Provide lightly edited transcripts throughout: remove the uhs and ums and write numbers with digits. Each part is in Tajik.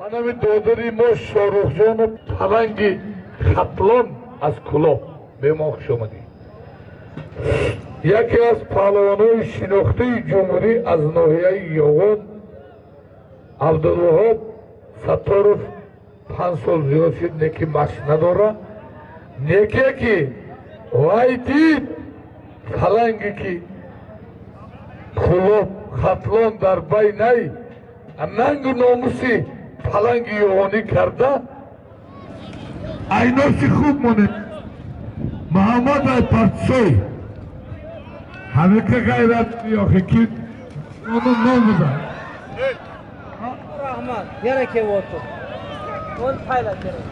Манами додари мо Шоҳрухҷону Паланги Хатлон аз Кулоб меҳмон, хуш омадӣ. Яке аз паҳлавонои шинохтаи ҷумҳурӣ аз ноҳияи Ёғон Абдулваҳоб Сатторов 5 сол зиёд шуд, неки машқ надора, неке ки вай дид Паланге ки Кулоб Хатлон дар байнай нангу номуси Паланги Ёғонӣ карда. Айноси хуб монед. Муҳаммад ай Партсой ҳамика ғайрат ёхи ки ону ном буда. Rahmat. Yana kelyapti. Он paylab kerak.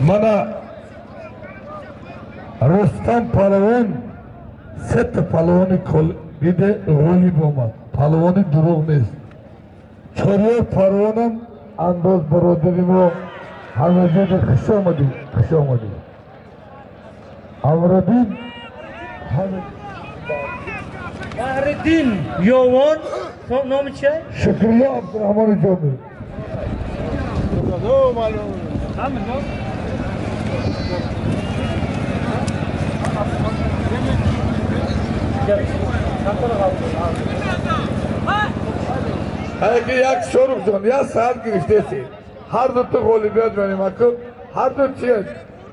Мана Рустам палавон сета палавони диде ғолиб омад. Палавони дурӯғ нест. Чорёр парвонам андоз бародари мо ҳамаҷода, хуш омадӣ, хуш омадӣ. Амриддин. Баҳриддин Йовон, номи чи? Шукрулло Абдурахмони Ҷомӣ. Ҳаки як Шорухҷон, як саат гирифтеси. Ҳар дуто ғолибият менем аку, ҳар ду чи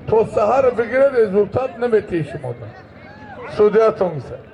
то саҳар бигиред, результат наметиҳи шумода. Судиятон гусад.